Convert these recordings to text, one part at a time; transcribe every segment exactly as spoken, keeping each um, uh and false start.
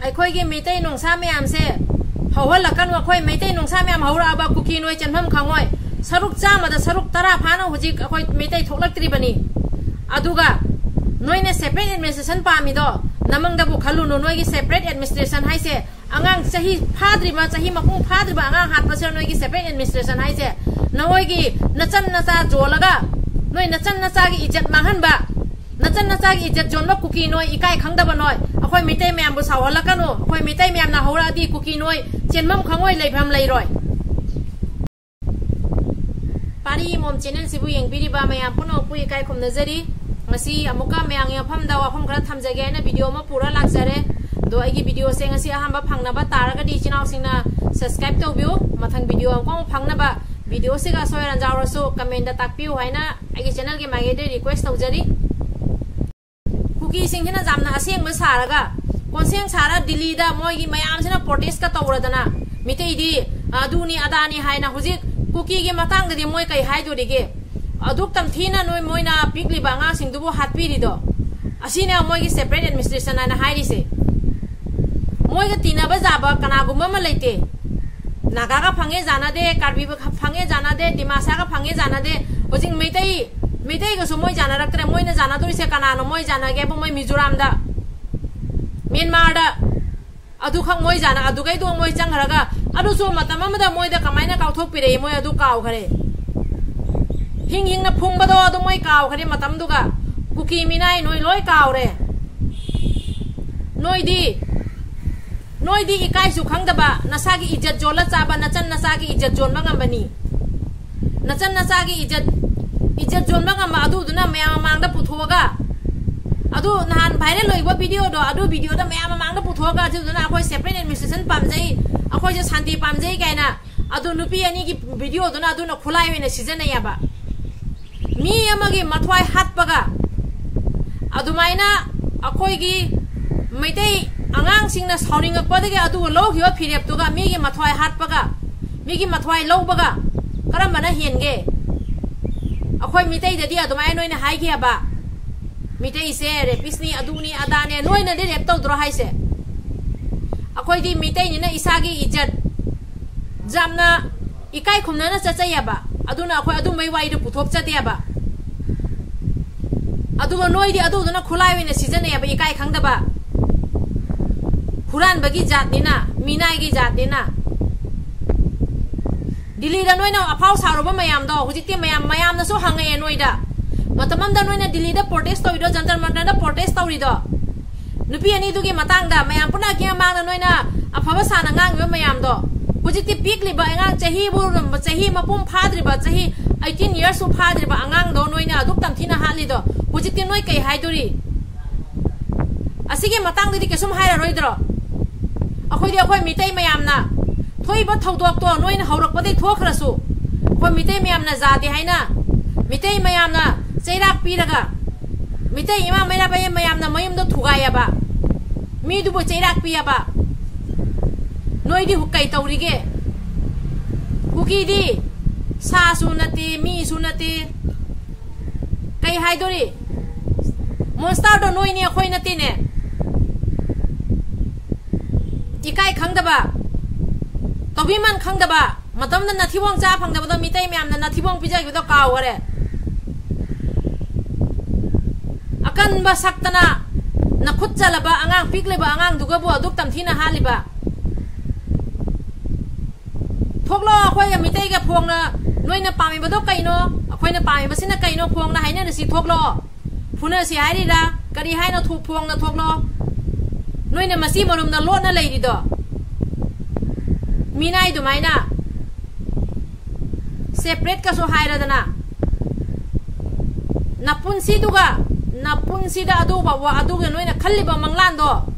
ꯑꯩꯈꯣꯏꯒꯤ ꯃꯩꯇꯩ ꯅꯨꯡꯁꯥ ꯃꯌꯥꯝꯁꯦ ꯍꯧꯍꯜꯂꯛꯀꯅꯨ꯫ ꯑꯩꯈꯣꯏ ꯃꯩꯇꯩ ꯅꯨꯡꯁꯥ ꯃꯌꯥꯝ ꯍꯧꯔꯛꯑꯕ ꯀꯨꯀꯤ ꯅꯣꯏ ꯆꯦꯟꯐꯝ ꯈꯪꯉꯣꯏ꯫ ꯁꯔꯨꯛ ꯆꯥꯝꯃꯗ ꯁꯔꯨꯛ ꯇꯔꯥ ꯐꯥꯅ ꯍꯧꯖꯤꯛ ꯑꯩꯈꯣꯏ ꯃꯩꯇꯩ ꯊꯣꯛꯂꯛꯇ꯭ꯔꯤꯕꯅꯤ꯫ ꯑꯗꯨꯒ ꯅꯣꯏꯅ separate administration ꯄꯥꯝꯃꯤꯗꯣ ꯅꯃꯪꯗꯕꯨ ꯈꯜꯂꯨꯅꯨ꯫ ꯅꯣꯏꯒꯤ separate administration ꯍꯥꯏꯁꯦ ꯑꯉꯥꯡ ꯆꯍꯤ ꯐꯥꯗ꯭ꯔꯤꯕ, ꯆꯍꯤ ꯃꯄꯨꯡ ꯐꯥꯗ꯭ꯔꯤꯕ ꯑꯉꯥꯡ ꯍꯥꯠꯄꯁꯤꯅ ꯅꯣꯏꯒꯤ separate administration ꯍꯥꯏꯁꯦ꯫ ꯅꯈꯣꯏꯒꯤ ꯅꯆꯟ ꯅꯆꯥ ꯌꯣꯜꯂꯒ ꯅꯣꯏ ꯅꯆꯟ ꯅꯆꯥꯒꯤ ꯏꯖꯠ ꯃꯥꯡꯍꯟꯕ, ꯅꯆꯟ ꯅꯆꯥꯒꯤ ꯏꯖꯠ ꯌꯣꯟꯕ ꯀꯨꯀꯤ ꯅꯣꯏ, ꯏꯀꯥꯏ ꯈꯪꯗꯕ ꯅꯣꯏ, ꯑꯩꯈꯣꯏ ꯃꯩꯇꯩ ꯃꯌꯥꯝꯕꯨ ꯁꯥꯎꯍꯜꯂꯛꯀꯅꯨ꯫ ꯑꯩꯈꯣꯏ ꯃꯩꯇꯩ ꯃꯌꯥꯝꯅ ꯍꯧꯔꯛꯑꯗꯤ ꯀꯨꯀꯤ ꯅꯣꯏ ꯆꯦꯟꯐꯝ ꯈꯪꯉꯣꯏ, ꯂꯩꯐꯝ ꯂꯩꯔꯣꯏ꯫ ꯄꯥꯔꯤ ꯃꯣꯝ channel ꯁꯤꯕꯨ ꯌꯦꯡꯕꯤꯔꯤꯕ ꯃꯌꯥꯝ ꯄꯨꯝꯅꯃꯛꯄꯨ ꯏꯀꯥꯏ ꯈꯨꯝꯅꯖꯔꯤ꯫ ꯉꯁꯤ ꯑꯃꯨꯛꯀ ꯃꯌꯥꯝꯒꯤ ꯃꯐꯝꯗ ꯋꯥꯐꯝ ꯈꯔ ꯊꯝꯖꯒꯦ ꯍꯥꯏꯅ video ꯑꯃ ꯄꯨꯔ ꯂꯥꯛꯆꯔꯦ꯫ ꯑꯗꯣ ꯑꯩꯒꯤ video ꯁꯦ ꯉꯁꯤ ꯑꯍꯥꯟꯕ ꯐꯪꯅꯕ ꯇꯥꯔꯒꯗꯤ ꯏꯆꯤꯟ ꯏꯅꯥꯎꯁꯤꯡꯅ subscribe ꯇꯧꯕꯤꯌꯨ꯫ ꯃꯊꯪ video ꯑꯃꯨꯛ ꯐꯪꯅꯕ video ꯁꯤꯒ ꯑꯁꯣꯏ ꯑꯔꯥꯟ ꯌꯥꯎꯔꯁꯨ comment ꯇ ꯇꯥꯛꯄꯤꯌꯨ ꯍꯥꯏꯅ ꯑꯩꯒꯤ channel ꯒꯤ ꯃꯥꯏꯀꯩꯗꯒꯤ request ꯇꯧꯖꯔꯤ꯫ ꯀꯨꯀꯤꯁꯤꯡꯁꯤꯅ ꯌꯥꯝꯅ ꯑꯁꯦꯡꯕ ꯁꯥꯔꯒ, ꯀꯣꯟꯁꯦꯡ ꯁꯥꯔ ꯗꯤꯜꯂꯤꯗ ꯃꯣꯏꯒꯤ ꯃꯌꯥꯝꯁꯤꯅ protest ꯀ ꯇꯧꯔꯗꯅ, ꯃꯤꯇꯩꯗꯤ ꯑꯗꯨꯅꯤ ꯑꯗꯥꯅꯤ ꯍꯥꯏꯅ, ꯍꯧꯖꯤꯛ ꯀꯨꯀꯤꯒꯤ ꯃꯇꯥꯡꯗꯗꯤ ꯃꯣꯏ ꯀꯩ ꯍꯥꯏꯗꯣꯔꯤꯒꯦ? ꯑꯗꯨꯛ ꯇꯝꯊꯤꯅ ꯅꯣꯏ, ꯃꯣꯏꯅ ꯄꯤꯛꯂꯤꯕ ꯑꯉꯥꯡꯁꯤꯡꯗꯨꯕꯨ ꯍꯥꯠꯄꯤꯔꯤꯗꯣ, ꯑꯁꯤꯅ ꯃꯣꯏꯒꯤ separate administration ꯍꯥꯏꯅ ꯍꯥꯏꯔꯤꯁꯦ꯫ ꯃꯣꯏꯒ ꯇꯤꯟꯅꯕ ꯌꯥꯕ ꯀꯅꯥꯒꯨꯝꯕ ꯑꯃ ꯂꯩꯇꯦ꯫ ꯅꯥꯒꯥꯒ ꯐꯪꯉꯦ ꯌꯥꯅꯗꯦ, ꯀꯥꯔꯕꯤꯒ ꯐꯪꯉꯦ ꯌꯥꯅꯗꯦ, ꯗꯤꯃꯥꯁꯥꯒ ꯐꯪꯉꯦ ꯌꯥꯅꯗꯦ꯫ ꯍꯧꯖꯤꯛ ꯃꯩꯇꯩ, ꯃꯩꯇꯩꯒꯁꯨ ꯃꯣꯏ ꯌꯥꯅꯔꯛꯇ꯭ꯔꯦ꯫ ꯃꯣꯏꯅ ꯌꯥꯅꯗꯣꯔꯤꯁꯦ ꯀꯅꯥꯅꯣ? ꯃꯣꯏ ꯌꯥꯅꯒꯦꯕꯨ ꯃꯣꯏ ꯃꯤꯖꯣꯔꯥꯝꯗ, ꯃ꯭ꯌꯥꯟꯃꯥꯔꯗ꯫ ꯑꯗꯨꯈꯛ ꯃꯣꯏ ꯌꯥꯅ, ꯑꯗꯨꯈꯩꯗꯣ ꯃꯣꯏ ꯆꯪꯈ꯭ꯔꯒ, ꯑꯗꯨꯁꯨ ꯃꯇꯝ ꯑꯃꯗ ꯃꯣꯏꯗ ꯀꯃꯥꯏꯅ ꯀꯥꯎꯊꯣꯛꯄꯤꯔꯛꯏ, ꯃꯣꯏ ꯑꯗꯨ ꯀꯥꯎꯈ꯭ꯔꯦ꯫ ꯍꯤꯡ ꯍꯤꯡꯅ ꯐꯨꯝꯕꯗꯣ ꯑꯗꯨ ꯃꯣꯏ ꯀꯥꯎꯈ꯭ꯔꯦ ꯃꯇꯝꯗꯨꯒ꯫ ꯀꯨꯀꯤ ꯃꯤꯅꯥꯏ ꯅꯣꯏ ꯂꯣꯏ ꯀꯥꯎꯔꯦ꯫ ꯅꯣꯏꯗꯤ, ꯅꯣꯏꯗꯤ ꯏꯀꯥꯏꯁꯨ ꯈꯪꯗꯕ, ꯅꯁꯥꯒꯤ ꯏꯖꯠ ꯌꯣꯜꯂ ꯆꯥꯕ, ꯅꯆꯟ ꯅꯆꯥꯒꯤ ꯏꯖꯠ ꯌꯣꯟꯕ ꯉꯝꯕꯅꯤ꯫ ꯅꯆꯟ ꯅꯆꯥꯒꯤ ꯏꯖꯠ, ꯏꯖꯠ ꯌꯣꯟꯕ ꯉꯝꯕ ꯑꯗꯨꯗꯨꯅ ꯃꯌꯥꯝ ꯃꯃꯥꯡꯗ ꯄꯨꯊꯣꯛꯑꯒ, ꯑꯗꯨ ꯅꯍꯥꯟ viral ꯑꯣꯏꯕ video ꯗꯣ, ꯑꯗꯨ video ꯗ ꯃꯌꯥꯝ ꯃꯃꯥꯡꯗ ꯄꯨꯊꯣꯛꯑꯒ, ꯑꯗꯨꯗꯨꯅ ꯑꯩꯈꯣꯏ separate administration ꯄꯥꯝꯖꯩ, ꯑꯩꯈꯣꯏꯁꯦ ꯁꯥꯟꯇꯤ ꯄꯥꯝꯖꯩ ꯀꯥꯏꯅ, ꯑꯗꯨ ꯅꯨꯄꯤ ꯑꯅꯤꯒꯤ video ꯗꯨꯅ ꯑꯗꯨꯅ ꯈꯨꯠꯂꯥꯏ ꯑꯣꯏꯅ ꯁꯤꯖꯤꯟꯅꯩꯌꯦꯕ꯫ ꯃꯤ ꯑꯃꯒꯤ ꯃꯊ꯭ꯋꯥꯏ ꯍꯥꯠꯄꯒ, ꯑꯗꯨꯃꯥꯏꯅ ꯑꯩꯈꯣꯏꯒꯤ ꯃꯩꯇꯩ ꯑꯉꯥꯡꯁꯤꯡꯅ ꯁꯥꯎꯅꯤꯡꯉꯛꯄꯗꯒꯤ ꯑꯗꯨꯒ ꯂꯧꯈꯤꯕ ꯐꯤꯔꯦꯞꯇꯨꯒ ꯃꯤꯒꯤ ꯃꯊ꯭ꯋꯥꯏ ꯍꯥꯠꯄꯒ, ꯃꯤꯒꯤ ꯃꯊ꯭ꯋꯥꯏ ꯂꯧꯕꯒ ꯀꯔꯝꯕꯅ ꯍꯦꯟꯒꯦ? ꯑꯩꯈꯣꯏ ꯃꯤꯇꯩꯗꯗꯤ ꯑꯗꯨꯃꯥꯏꯅ ꯅꯣꯏꯅ ꯍꯥꯏꯈꯤꯑꯕ, "ꯃꯤꯇꯩꯁꯦ rapist ꯅꯤ, ꯑꯗꯨꯅꯤ, ꯑꯗꯥꯅꯦ", ꯅꯣꯏꯅꯗꯤ rape ꯇꯧꯗ꯭ꯔꯣ ꯍꯥꯏꯁꯦ? ꯑꯩꯈꯣꯏꯗꯤ ꯃꯤꯇꯩꯅꯤꯅ ꯏꯁꯥꯒꯤ ꯏꯖꯠ ꯌꯥꯝꯅ ꯏꯀꯥꯏ ꯈꯨꯝꯅꯅ ꯆꯠꯆꯩꯑꯕ꯫ ꯑꯗꯨꯅ ꯑꯩꯈꯣꯏ ꯑꯗꯨꯝꯕꯩ ꯋꯥꯔꯤꯗꯣ ꯄꯨꯊꯣꯛꯆꯗꯦꯕ꯫ ꯑꯗꯨꯒ ꯅꯣꯏꯗꯤ ꯑꯗꯨꯗꯨꯅ ꯈꯨꯠꯂꯥꯏ ꯑꯣꯏꯅ ꯁꯤꯖꯤꯟꯅꯩꯑꯕ, ꯏꯀꯥꯏ ꯈꯪꯗꯕ꯫ ꯍꯨꯔꯥꯟꯕꯒꯤ ꯖꯥꯠꯅꯤꯅ, ꯃꯤꯅꯥꯏꯒꯤ ꯖꯥꯠꯅꯤꯅ꯫ ꯗꯤꯜꯂꯤꯗ ꯅꯣꯏꯅ ꯑꯐꯥꯎ ꯁꯥꯔꯨꯕ ꯃꯌꯥꯝꯗꯣ ꯍꯧꯖꯤꯛꯇꯤ ꯃꯌꯥꯝ, ꯃꯌꯥꯝꯅꯁꯨ ꯍꯪꯉꯛꯑꯦ ꯅꯣꯏꯗ꯫ ꯃꯇꯝ ꯑꯃꯗ ꯅꯣꯏꯅ ꯗꯤꯜꯂꯤꯗ protest ꯇꯧꯔꯤꯗꯣ, ꯖꯟꯇꯔ ꯃꯟꯇꯔꯗ protest ꯇꯧꯔꯤꯗꯣ, ꯅꯨꯄꯤ ꯑꯅꯤꯗꯨꯒꯤ ꯃꯇꯥꯡꯗ ꯃꯌꯥꯝ ꯄꯨꯝꯅꯃꯛꯀꯤ ꯃꯃꯥꯡꯗ ꯅꯣꯏꯅ ꯑꯐꯕ ꯁꯥꯅ ꯉꯥꯡꯉꯤꯕ ꯃꯌꯥꯝꯗꯣ, ꯍꯧꯖꯤꯛꯇꯤ ꯄꯤꯛꯂꯤꯕ ꯑꯉꯥꯡ, ꯆꯍꯤꯕꯨ, ꯆꯍꯤ ꯃꯄꯨꯡ ꯐꯥꯗ꯭ꯔꯤꯕ, ꯆꯍꯤ eighteen years ꯁꯨ ꯐꯥꯗ꯭ꯔꯤꯕ ꯑꯉꯥꯡꯗꯣ ꯅꯣꯏꯅ ꯑꯗꯨꯛ ꯇꯝꯊꯤꯅ ꯍꯥꯠꯂꯤꯗꯣ, ꯍꯧꯖꯤꯛꯇꯤ ꯅꯣꯏ ꯀꯩ ꯍꯥꯏꯗꯣꯔꯤ? ꯑꯁꯤꯒꯤ ꯃꯇꯥꯡꯗꯗꯤ ꯀꯩꯁꯨꯝ ꯍꯥꯏꯔꯔꯣꯏꯗ꯭ꯔꯣ? ꯑꯩꯈꯣꯏꯗꯤ ꯑꯩꯈꯣꯏ ꯃꯤꯇꯩ ꯃꯌꯥꯝꯅ ꯊꯣꯛꯏꯕ ꯊꯧꯗꯣꯛꯇꯣ ꯅꯣꯏꯅ ꯍꯧꯔꯛꯄꯗꯩ ꯊꯣꯛꯈ꯭ꯔꯁꯨ, ꯑꯩꯈꯣꯏ ꯃꯤꯇꯩ ꯃꯌꯥꯝꯅ ꯖꯥꯇꯤ ꯍꯥꯏꯅ ꯃꯤꯇꯩ ꯃꯌꯥꯝꯅ ꯆꯩꯔꯥꯛ ꯄꯤꯔꯒ, ꯃꯤꯇꯩ ꯏꯃꯥ ꯃꯩꯔꯥ ꯄꯥꯌꯦꯝ ꯃꯌꯥꯝꯅ ꯃꯌꯨꯝꯗ ꯊꯨꯒꯥꯏꯑꯕ, ꯃꯤꯗꯨꯕꯨ ꯆꯩꯔꯥꯛ ꯄꯤꯑꯕ꯫ ꯅꯣꯏꯗꯤ ꯍꯨ-, ꯀꯩ ꯇꯧꯔꯤꯒꯦ? ꯀꯨꯀꯤꯗꯤ ꯁꯥꯁꯨ ꯅꯠꯇꯦ, ꯃꯤꯁꯨ ꯅꯠꯇꯦ, ꯀꯩ ꯍꯥꯏꯗꯣꯔꯤ? Monster ꯗꯣ ꯅꯣꯏꯅꯤ, ꯑꯩꯈꯣꯏ ꯅꯠꯇꯦꯅꯦ꯫ ꯏꯀꯥꯏ ꯈꯪꯗꯕ, ꯇꯧꯕꯤꯃꯟ ꯈꯪꯗꯕ, ꯃꯇꯝꯗ ꯅꯊꯤꯕꯣꯡ ꯆꯥ ꯐꯪꯗꯕꯗꯣ, ꯃꯤꯇꯩ ꯃꯌꯥꯝꯅ ꯅꯊꯤꯕꯣꯡ ꯄꯤꯖꯈꯤꯕꯗꯣ ꯀꯥꯎꯈꯔꯦ꯫ ꯑꯀꯟꯕ ꯁꯛꯇꯅ ꯅꯈꯨꯠ ꯆꯜꯂꯕ ꯑꯉꯥꯡ, ꯄꯤꯛꯂꯤꯕ ꯑꯉꯥꯡꯗꯨꯒꯕꯨ ꯑꯗꯨꯛ ꯇꯝꯊꯤꯅ ꯍꯥꯠꯂꯤꯕ꯫ ꯊꯣꯛꯂꯛꯑꯣ, ꯑꯩꯈꯣꯏꯒ ꯃꯤꯇꯩꯒ ꯐꯣꯡꯅ, ꯅꯣꯏꯅ ꯄꯥꯝꯃꯤꯕꯗꯣ ꯀꯩꯅꯣ, ꯑꯩꯈꯣꯏꯅ ꯄꯥꯝꯃꯤꯕꯁꯤꯅ ꯀꯩꯅꯣ, ꯐꯣꯡꯅ ꯍꯥꯏꯅꯔꯁꯤ, ꯊꯣꯛꯂꯛꯑꯣ꯫ ꯐꯨꯅꯁꯤ ꯍꯥꯏꯔꯤꯔꯥ? ꯀꯔꯤ ꯍꯥꯏꯅꯣ? ꯊꯣꯛ-, ꯐꯣꯡꯅ ꯊꯣꯛꯂꯛꯑꯣ꯫ ꯅꯣꯏꯅ ꯃꯆꯤ ꯃꯔꯨꯝꯅ ꯂꯣꯠꯅ ꯂꯩꯔꯤꯗꯣ, ꯃꯤꯅꯥꯏ ꯑꯗꯨꯃꯥꯏꯅ꯫ Separate ꯀꯁꯨ ꯍꯥꯏꯔꯗꯅ, ꯅꯄꯨꯟꯁꯤꯗꯨꯒ, ꯅꯄꯨꯟꯁꯤꯗ ꯑꯗꯨ ꯐꯥꯎꯕ, ꯑꯗꯨꯒ ꯅꯣꯏꯅ ꯈꯜꯂꯤꯕ ꯃꯪꯂꯥꯟꯗꯣ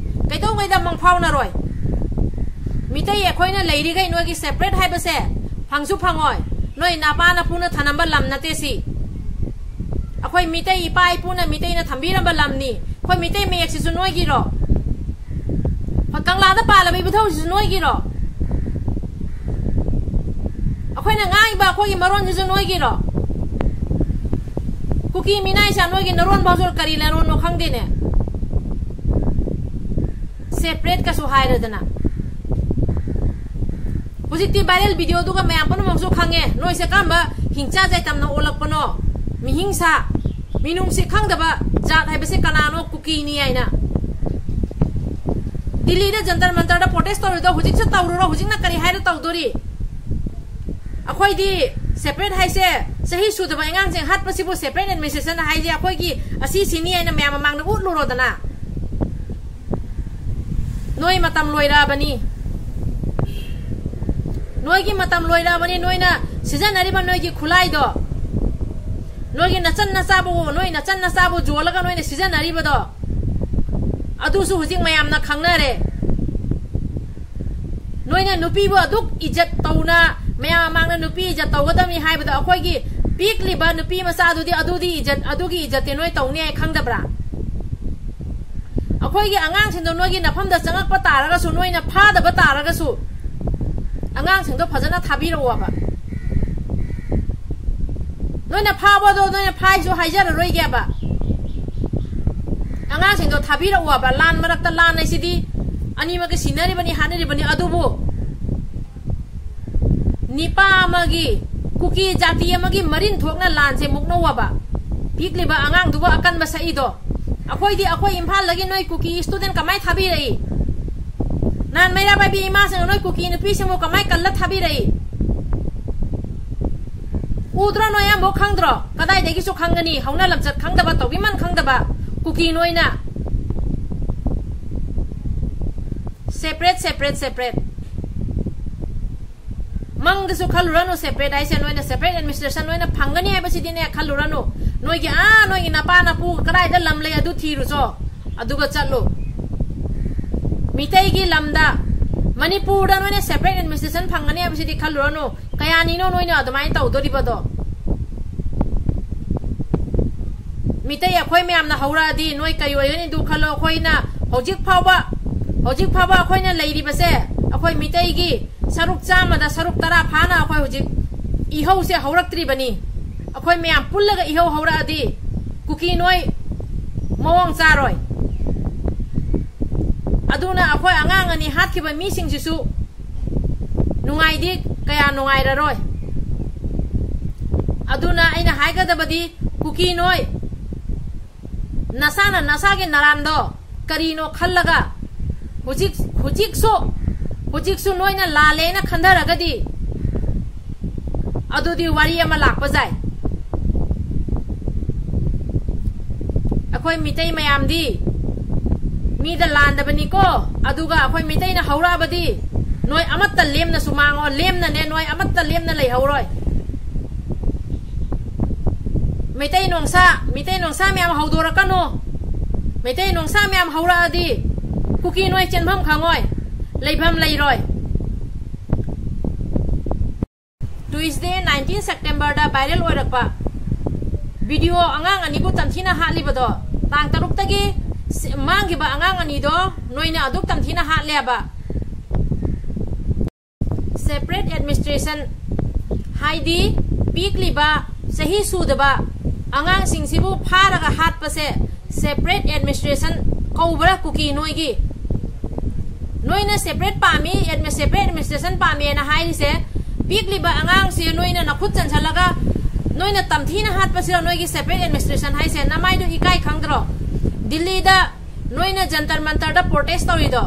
ꯀꯩꯗꯧꯉꯩꯗ ꯃꯪꯐꯥꯎꯅꯔꯣꯏ꯫ ꯃꯤꯇꯩ ꯑꯩꯈꯣꯏꯅ ꯂꯩꯔꯤꯈꯩ ꯅꯣꯏꯒꯤ separate ꯍꯥꯏꯕꯁꯦ ꯐꯪꯁꯨ ꯐꯪꯉꯣꯏ꯫ ꯅꯣꯏ ꯅꯄꯥ ꯅꯄꯨꯅ ꯊꯅꯝꯕ ꯂꯝ ꯅꯠꯇꯦ ꯁꯤ꯫ ꯑꯩꯈꯣꯏ ꯃꯤꯇꯩ ꯏꯄꯥ ꯏꯄꯨꯅ ꯃꯤꯇꯩꯅ ꯊꯝꯕꯤꯔꯝꯕ ꯂꯝꯅꯤ꯫ ꯑꯩꯈꯣꯏ ꯃꯤꯇꯩ ꯃꯌꯦꯛꯁꯤꯁꯨ ꯅꯣꯏꯒꯤꯔꯣ? ꯑꯩꯈꯣꯏ ꯀꯪꯂꯥꯗ ꯄꯥꯜꯂꯕ ꯏꯕꯨꯙꯧꯁꯤꯁꯨ ꯅꯣꯏꯒꯤꯔꯣ? ꯑꯩꯈꯣꯏꯅ ꯉꯥꯡꯉꯤꯕ ꯑꯩꯈꯣꯏꯒꯤ ꯃꯔꯣꯟꯁꯤꯁꯨ ꯅꯣꯏꯒꯤꯔꯣ? ꯀꯨꯀꯤ ꯃꯤꯅꯥꯏꯁꯦ ꯅꯣꯏꯒꯤ ꯅꯔꯣꯟ ꯐꯥꯎꯁꯨ ꯀꯔꯤ ꯅꯔꯣꯟꯅꯣ ꯈꯪꯗꯦꯅꯦ꯫ Separate ꯀꯁꯨ ꯍꯥꯏꯔꯗꯅ꯫ ꯍꯧꯖꯤꯛꯇꯤ viral videoꯗꯨꯒ ꯃꯌꯥꯝ ꯄꯨꯝꯅꯃꯛꯁꯨ ꯈꯪꯉꯦ, ꯅꯣꯏꯁꯦ ꯀꯔꯝꯕ ꯍꯤꯡꯆꯥ ꯆꯥꯏꯇꯝꯅ ꯑꯣꯜꯂꯛꯄꯅꯣ꯫ ꯃꯤꯍꯤꯡꯁꯥ, ꯃꯤꯅꯨꯡꯁꯤ ꯈꯪꯗꯕ ꯖꯥꯠ ꯍꯥꯏꯕꯁꯦ ꯀꯅꯥꯅꯣ? ꯀꯨꯀꯤꯅꯤ ꯍꯥꯏꯅ꯫ ꯗꯤꯜꯂꯤꯗ ꯖꯟꯇꯔ ꯃꯟꯇꯔꯗ protest ꯇꯧꯔꯤꯗꯣ ꯍꯧꯖꯤꯛꯁꯨ ꯇꯧꯔꯨꯔꯣ꯫ ꯍꯧꯖꯤꯛꯅ ꯀꯔꯤ ꯍꯥꯏꯔ ꯇꯧꯗꯣꯔꯤ? ꯑꯩꯈꯣꯏꯗꯤ separate ꯍꯥꯏꯁꯦ, ꯆꯍꯤ ꯁꯨꯗꯕ ꯑꯉꯥꯡꯁꯤꯡ ꯍꯥꯠꯄꯁꯤꯕꯨ separate administration ꯍꯥꯏꯁꯦ ꯑꯩꯈꯣꯏꯒꯤ ꯑꯁꯤꯁꯤꯅꯤ ꯍꯥꯏꯅ ꯃꯌꯥꯝ ꯃꯃꯥꯡꯗ ꯎꯠꯂꯨꯔꯣꯗꯅ꯫ ꯅꯣꯏ ꯃꯇꯝ ꯂꯣꯏꯔꯛꯑꯕꯅꯤ꯫ ꯅꯣꯏꯒꯤ ꯃꯇꯝ ꯂꯣꯏꯔꯛꯑꯕꯅꯤ꯫ ꯅꯣꯏꯅ ꯁꯤꯖꯤꯟꯅꯔꯤꯕ ꯅꯣꯏꯒꯤ ꯈꯨꯠꯂꯥꯏꯗꯣ, ꯅꯣꯏꯒꯤ ꯅꯆꯟ ꯅꯆꯥꯕꯨ, ꯅꯣꯏ ꯅꯆꯟ ꯅꯆꯥꯕꯨ ꯌꯣꯜꯂꯒ ꯅꯣꯏꯅ ꯁꯤꯖꯤꯟꯅꯔꯤꯕꯗꯣ, ꯑꯗꯨꯁꯨ ꯍꯧꯖꯤꯛ ꯃꯌꯥꯝꯅ ꯈꯪꯅꯔꯦ꯫ ꯅꯣꯏꯅ ꯅꯨꯄꯤꯕꯨ ꯑꯗꯨꯛ ꯏꯖꯠ ꯇꯧꯅ, ꯃꯌꯥꯝ ꯃꯃꯥꯡꯗ ꯅꯨꯄꯤ ꯏꯖꯠ ꯇꯧꯒꯗꯕꯅꯤ ꯍꯥꯏꯕꯗꯣ, ꯑꯩꯈꯣꯏꯒꯤ ꯄꯤꯛꯂꯤꯕ ꯅꯨꯄꯤ ꯃꯆꯥꯗꯨꯗꯤ ꯑꯗꯨꯗꯤ ꯏꯖꯠ, ꯑꯗꯨꯒꯤ ꯏꯖꯠꯇꯤ ꯅꯣꯏ ꯇꯧꯅꯤ ꯍꯥꯏ ꯈꯪꯗꯕ꯭ꯔꯥ? ꯑꯩꯈꯣꯏꯒꯤ ꯑꯉꯥꯡꯁꯤꯡꯗꯣ ꯅꯣꯏꯒꯤ ꯅꯐꯝꯗ ꯆꯪꯉꯛꯄ ꯇꯥꯔꯒꯁꯨ, ꯅꯣꯏꯅ ꯐꯥꯗꯕ ꯇꯥꯔꯒꯁꯨ, ꯑꯉꯥꯡꯁꯤꯡꯗꯣ ꯐꯖꯅ ꯊꯥꯕꯤꯔꯛꯑꯣꯕ꯫ ꯅꯣꯏꯅ ꯐꯥꯕꯗꯣ ꯅꯣꯏꯅ ꯐꯥꯏꯁꯨ ꯍꯥꯏꯖꯔꯔꯣꯏꯒꯦꯕ꯫ ꯑꯉꯥꯡꯁꯤꯡꯗꯣ ꯊꯥꯕꯤꯔꯛꯑꯣꯕ꯫ ꯂꯥꯟ ꯃꯔꯛꯇ ꯂꯥꯟ ꯍꯥꯏꯁꯤꯗꯤ ꯑꯅꯤꯃꯛꯀꯤ ꯁꯤꯅꯔꯤꯕꯅꯤ, ꯍꯥꯠꯅꯔꯤꯕꯅꯤ꯫ ꯑꯗꯨꯕꯨ ꯅꯤꯄꯥ ꯑꯃꯒꯤ, ꯀꯨꯀꯤ ꯖꯥꯇꯤ ꯑꯃꯒꯤ ꯃꯔꯤꯟ ꯊꯣꯛꯅ ꯂꯥꯟꯁꯦ ꯃꯨꯛꯅꯧꯑꯕ꯫ ꯄꯤꯛꯂꯤꯕ ꯑꯉꯥꯡꯗꯨꯕꯨ ꯑꯀꯟꯕ ꯁꯛꯏꯗꯣ꯫ ꯑꯩꯈꯣꯏꯗꯤ, ꯑꯩꯈꯣꯏ ꯏꯝꯐꯥꯜꯗꯒꯤ ꯅꯣꯏ ꯀꯨꯀꯤ student ꯀꯃꯥꯏ ꯊꯥꯕꯤꯔꯛꯏ? ꯅꯍꯥꯟ ꯃꯩꯔꯥ ꯄꯥꯏꯕꯤ ꯏꯃꯥꯁꯤꯡꯅ ꯅꯣꯏ ꯀꯨꯀꯤ ꯅꯨꯄꯤꯁꯤꯡꯕꯨ ꯀꯃꯥꯏ ꯀꯜꯂ ꯊꯥꯕꯤꯔꯛꯏ? ꯎꯗ꯭ꯔꯣ ꯅꯣꯏ? ꯑꯃꯐꯥꯎ ꯈꯪꯗ꯭ꯔꯣ? ꯀꯗꯥꯏꯗꯒꯤꯁꯨ ꯈꯪꯒꯅꯤ? ꯍꯧꯅ ꯂꯝꯆꯠ ꯈꯪꯗꯕ, ꯇꯧꯕꯤꯃꯟ ꯈꯪꯗꯕ ꯀꯨꯀꯤ ꯅꯣꯏꯅ꯫ Separate, separate, separate꯫ ꯃꯪꯗꯁꯨ ꯈꯜꯂꯨꯔꯅꯨ separate ꯍꯥꯏꯁꯦ꯫ ꯅꯣꯏꯅ separate administration ꯅꯣꯏꯅ ꯐꯪꯒꯅꯤ ꯍꯥꯏꯕꯁꯤꯗꯤꯅꯦ ꯈꯜꯂꯨꯔꯅꯨ꯫ ꯅꯣꯏꯒꯤ, ꯑꯥ, ꯅꯣꯏꯒꯤ ꯅꯄꯥ ꯅꯄꯨ ꯀꯗꯥꯏꯗ ꯂꯝ ꯂꯩ ꯑꯗꯨ ꯊꯤꯔꯨꯆꯣ, ꯑꯗꯨꯒ ꯆꯠꯂꯨ꯫ ꯃꯤꯇꯩꯒꯤ ꯂꯝꯗ, ꯃꯅꯤꯄꯨꯔꯗ ꯅꯣꯏꯅ separate administration ꯐꯪꯒꯅꯤ ꯍꯥꯏꯕꯁꯤꯗꯤ ꯈꯜꯂꯨꯔꯅꯨ꯫ ꯀꯌꯥꯅꯤꯅꯣ ꯅꯣꯏꯅ ꯑꯗꯨꯃꯥꯏꯅ ꯇꯧꯗꯣꯔꯤꯕꯗꯣ? ꯃꯤꯇꯩ ꯑꯩꯈꯣꯏ ꯃꯌꯥꯝꯅ ꯍꯧꯔꯛꯑꯗꯤ ꯅꯣꯏ ꯀꯩ ꯑꯣꯏꯒꯅꯤꯗꯨ ꯈꯜꯂꯣ꯫ ꯑꯩꯈꯣꯏꯅ ꯍꯧꯖꯤꯛ ꯐꯥꯎꯕ, ꯍꯧꯖꯤꯛ ꯐꯥꯎꯕ ꯑꯩꯈꯣꯏꯅ ꯂꯩꯔꯤꯕꯁꯦ, ꯑꯩꯈꯣꯏ ꯃꯤꯇꯩꯒꯤ ꯁꯔꯨꯛ ꯆꯥꯝꯃꯗ ꯁꯔꯨꯛ ꯇꯔꯥ ꯐꯥꯅ ꯑꯩꯈꯣꯏ ꯍꯧꯖꯤꯛ ꯏꯍꯧꯁꯦ ꯍꯧꯔꯛꯇ꯭ꯔꯤꯕꯅꯤ꯫ ꯑꯩꯈꯣꯏ ꯃꯌꯥꯝ ꯄꯨꯜꯂꯒ ꯏꯍꯧ ꯍꯧꯔꯛꯑꯗꯤ ꯀꯨꯀꯤ ꯅꯣꯏ ꯃꯑꯣꯡ ꯆꯥꯔꯣꯏ꯫ ꯑꯗꯨꯅ ꯑꯩꯈꯣꯏ ꯑꯉꯥꯡ ꯑꯅꯤ ꯍꯥꯠꯈꯤꯕ ꯃꯤꯁꯤꯡꯁꯤꯁꯨ ꯅꯨꯡꯉꯥꯏꯗꯤ ꯀꯌꯥ ꯅꯨꯡꯉꯥꯏꯔꯔꯣꯏ꯫ ꯑꯗꯨꯅ ꯑꯩꯅ ꯍꯥꯏꯒꯗꯕꯗꯤ, ꯀꯨꯀꯤ ꯅꯣꯏ, ꯅꯁꯥꯅ ꯅꯁꯥꯒꯤ ꯅꯔꯥꯟꯗꯣ ꯀꯔꯤꯅꯣ ꯈꯜꯂꯒ, ꯍꯧꯖꯤꯛ, ꯍꯧꯖꯤꯛꯁꯨ, ꯍꯧꯖꯤꯛꯁꯨ ꯅꯣꯏꯅ ꯂꯥꯜꯂꯦꯅ ꯈꯟꯊꯔꯒꯗꯤ, ꯑꯗꯨꯗꯤ ꯋꯥꯔꯤ ꯑꯃ ꯂꯥꯛꯄ ꯌꯥꯏ꯫ ꯑꯩꯈꯣꯏ ꯃꯤꯇꯩ ꯃꯌꯥꯝꯗꯤ ꯃꯤꯗ ꯂꯥꯟꯗꯕꯅꯤꯀꯣ꯫ ꯑꯗꯨꯒ ꯑꯩꯈꯣꯏ ꯃꯤꯇꯩꯅ ꯍꯧꯔꯛꯑꯕꯗꯤ ꯅꯣꯏ ꯑꯃꯠꯇ ꯂꯦꯝꯅ ꯁꯨꯃꯥꯡꯉꯣ, ꯂꯦꯝꯅꯅꯦ, ꯅꯣꯏ ꯑꯃꯠꯇ ꯂꯦꯝꯅ ꯂꯩꯍꯧꯔꯣꯏ꯫ ꯃꯩꯇꯩ ꯅꯣꯡꯁꯥ, ꯃꯩꯇꯩ ꯅꯣꯡꯁꯥ ꯃꯌꯥꯝ ꯍꯧꯗꯣꯔꯛꯀꯅꯨ꯫ ꯃꯩꯇꯩ ꯅꯣꯡꯁꯥ ꯃꯌꯥꯝ ꯍꯧꯔꯛꯑꯗꯤ ꯀꯨꯀꯤ ꯅꯣꯏ ꯆꯦꯟꯐꯝ ꯈꯪꯉꯣꯏ, ꯂꯩꯐꯝ ꯂꯩꯔꯣꯏ꯫ Tuesday, nineteen September ꯗ viral ꯑꯣꯏꯔꯛꯄ video, ꯑꯉꯥꯡ ꯑꯅꯤꯕꯨ ꯇꯝꯊꯤꯅ ꯍꯥꯠꯂꯤꯕꯗꯣ, ꯇꯥꯡ ꯇꯔꯨꯛꯇꯒꯤ ꯁ-, ꯃꯥꯡꯈꯤꯕ ꯑꯉꯥꯡ ꯑꯅꯤꯗꯣ ꯅꯣꯏꯅ ꯑꯗꯨꯛ ꯇꯝꯊꯤꯅ ꯍꯥꯠꯂꯦꯕ꯫ Separate administration ꯍꯥꯏꯗꯤ ꯄꯤꯛꯂꯤꯕ, ꯆꯍꯤ ꯁꯨꯗꯕ ꯑꯉꯥꯡꯁꯤꯡꯁꯤꯕꯨ ꯐꯥꯔꯒ ꯍꯥꯠꯄꯁꯦ separate administration ꯀꯧꯕ꯭ꯔꯥ ꯀꯨꯀꯤ ꯅꯣꯏꯒꯤ? ꯅꯣꯏꯅ separate ꯄꯥꯝꯃꯤ, admi-, separate administration ꯄꯥꯝꯃꯦꯅ ꯍꯥꯏꯔꯤꯁꯦ, ꯄꯤꯛꯂꯤꯕ ꯑꯉꯥꯡꯁꯦ ꯅꯣꯏꯅ ꯅꯈꯨꯠ ꯆꯟꯁꯜꯂꯒ ꯅꯣꯏꯅ ꯇꯝꯊꯤꯅ ꯍꯥꯠꯄꯁꯤꯔꯣ ꯅꯣꯏꯒꯤ separate administration ꯍꯥꯏꯁꯦ? ꯅꯃꯥꯏꯗꯨ ꯏꯀꯥꯏ ꯈꯪꯗ꯭ꯔꯣ? ꯗꯤꯜꯂꯤꯗ ꯅꯣꯏꯅ ꯖꯟꯇꯔ ꯃꯟꯇꯔꯗ protest ꯇꯧꯔꯤꯗꯣ,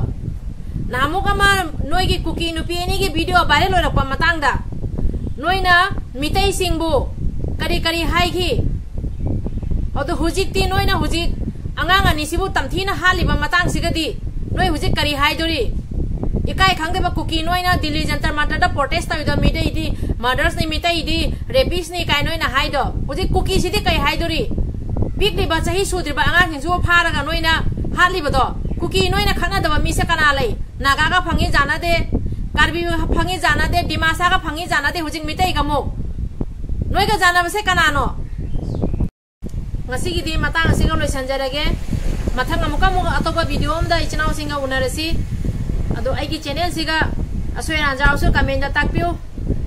ꯅꯍꯥꯟꯃꯨꯛ ꯑꯃ ꯅꯣꯏꯒꯤ ꯀꯨꯀꯤ ꯅꯨꯄꯤ ꯑꯅꯤꯒꯤ video viral ꯑꯣꯏꯔꯛꯄ ꯃꯇꯥꯡꯗ ꯅꯣꯏꯅ ꯃꯤꯇꯩꯁꯤꯡꯕꯨ ꯀꯔꯤ ꯀꯔꯤ ꯍꯥꯏꯈꯤ? ꯑꯗꯨ ꯍꯧꯖꯤꯛꯇꯤ ꯅꯣꯏꯅ ꯍꯧꯖꯤꯛ ꯑꯉꯥꯡ ꯑꯅꯤꯁꯤꯕꯨ ꯇꯝꯊꯤꯅ ꯍꯥꯠꯂꯤꯕ ꯃꯇꯥꯡꯁꯤꯒꯗꯤ ꯅꯣꯏ ꯍꯧꯖꯤꯛ ꯀꯔꯤ ꯍꯥꯏꯗꯣꯔꯤ? ꯏꯀꯥꯏ ꯈꯪꯗꯕ ꯀꯨꯀꯤ ꯅꯣꯏꯅ ꯗꯤꯜꯂꯤ ꯖꯟꯇꯔ ꯃꯟꯇꯔꯗ protest ꯇꯧꯔꯤꯗꯣ, ꯃꯤꯇꯩꯗꯤ murderers ꯅꯤ, ꯃꯤꯇꯩꯗꯤ rapist ꯅꯤ ꯀꯥꯏ ꯅꯣꯏꯅ ꯍꯥꯏꯗꯣ, ꯍꯧꯖꯤꯛ ꯀꯨꯀꯤꯁꯤꯗꯤ ꯀꯔꯤ ꯍꯥꯏꯗꯣꯔꯤ? ꯄꯤꯛꯂꯤꯕ ꯆꯍꯤ ꯁꯨꯗ꯭ꯔꯤꯕ ꯑꯉꯥꯡꯁꯤꯡꯁꯤꯕꯨ ꯐꯥꯔꯒ ꯅꯣꯏꯅ ꯍꯥꯠꯂꯤꯕꯗꯣ, ꯀꯨꯀꯤ ꯅꯣꯏꯅ ꯈꯠꯅꯗꯕ ꯃꯤꯁꯦ ꯀꯅꯥ ꯂꯩ? ꯅꯥꯒꯥꯒ ꯐꯪꯉꯤ ꯖꯥꯅꯗꯦ, ꯀꯥꯔꯕꯤ ꯐꯪꯉꯤ ꯖꯥꯅꯗꯦ, ꯗꯤꯃꯥꯁꯥꯒ ꯐꯪꯉꯤ ꯖꯥꯅꯗꯦ, ꯍꯧꯖꯤꯛ ꯃꯤꯇꯩꯒ ꯑꯃꯨꯛ꯫ ꯅꯣꯏꯒ ꯖꯥꯅꯕꯁꯦ ꯀꯅꯥꯅꯣ? ꯉꯁꯤꯒꯤꯗꯤ ꯃꯇꯥꯡ ꯑꯁꯤꯒ ꯂꯣꯏꯁꯟꯖꯔꯒꯦ꯫ ꯃꯊꯪ ꯑꯃꯨꯛꯀ ꯑꯃꯨꯛ ꯑꯇꯣꯞꯄ video ꯑꯃꯗ ꯏꯆꯤꯟ ꯏꯅꯥꯎꯁꯤꯡꯒ ꯎꯅꯔꯁꯤ꯫ ꯑꯗꯣ ꯑꯩꯒꯤ channel ꯁꯤꯒ ꯑꯁꯣꯏ ꯑꯔꯥꯟ ꯌꯥꯎꯔꯁꯨ comment ꯇ ꯇꯥꯛꯄꯤꯌꯨ꯫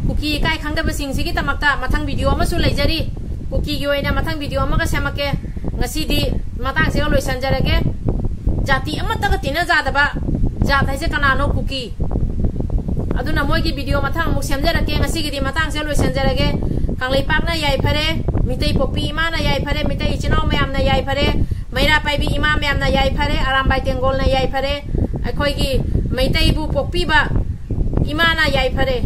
ꯀꯨꯀꯤ ꯏꯀꯥꯏ ꯈꯪꯗꯕꯁꯤꯡꯁꯤꯒꯤꯗꯃꯛꯇ ꯃꯊꯪ video ꯑꯃꯁꯨ ꯂꯩꯖꯔꯤ꯫ ꯀꯨꯀꯤꯒꯤ ꯑꯣꯏꯅ ꯃꯊꯪ video ꯑꯃꯒ ꯁꯦꯝꯃꯛꯀꯦ꯫ ꯉꯁꯤꯗꯤ ꯃꯇꯥꯡꯁꯤꯒ ꯂꯣꯏꯁꯟꯖꯔꯒꯦ꯫ ꯖꯥꯇꯤ ꯑꯃꯠꯇꯒ ꯇꯤꯟꯅ ꯖꯥꯗꯕ ꯖꯥꯠ ꯍꯥꯏꯁꯦ ꯀꯅꯥꯅꯣ? ꯀꯨꯀꯤ꯫ ꯑꯗꯨꯅ ꯃꯣꯏꯒꯤ video ꯃꯊꯪ ꯑꯃꯨꯛ ꯁꯦꯝꯖꯔꯛꯀꯦ꯫ ꯉꯁꯤꯒꯤꯗꯤ ꯃꯇꯥꯡꯁꯦ ꯂꯣꯏꯁꯤꯟꯖꯔꯒꯦ꯫ ꯀꯪꯂꯩꯄꯥꯛꯅ ꯌꯥꯏꯐꯔꯦ, ꯃꯤꯇꯩ ꯄꯣꯛꯄꯤ ꯏꯃꯥꯅ ꯌꯥꯏꯐꯔꯦ, ꯃꯤꯇꯩ ꯏꯆꯤꯟ ꯏꯅꯥꯎ ꯃꯌꯥꯝꯅ ꯌꯥꯏꯐꯔꯦ, ꯃꯩꯔꯥ ꯄꯥꯏꯕꯤ ꯏꯃꯥ ꯃꯌꯥꯝꯅ ꯌꯥꯏꯐꯔꯦ, ꯑꯔꯥꯝꯕꯥꯏ ꯇꯦꯡꯒꯣꯜꯅ ꯌꯥꯏꯐꯔꯦ, ꯑꯩꯈꯣꯏꯒꯤ ꯃꯩꯇꯩꯕꯨ ꯄꯣꯛꯄꯤꯕ ꯏꯃꯥꯅ ꯌꯥꯏꯐꯔꯦ꯫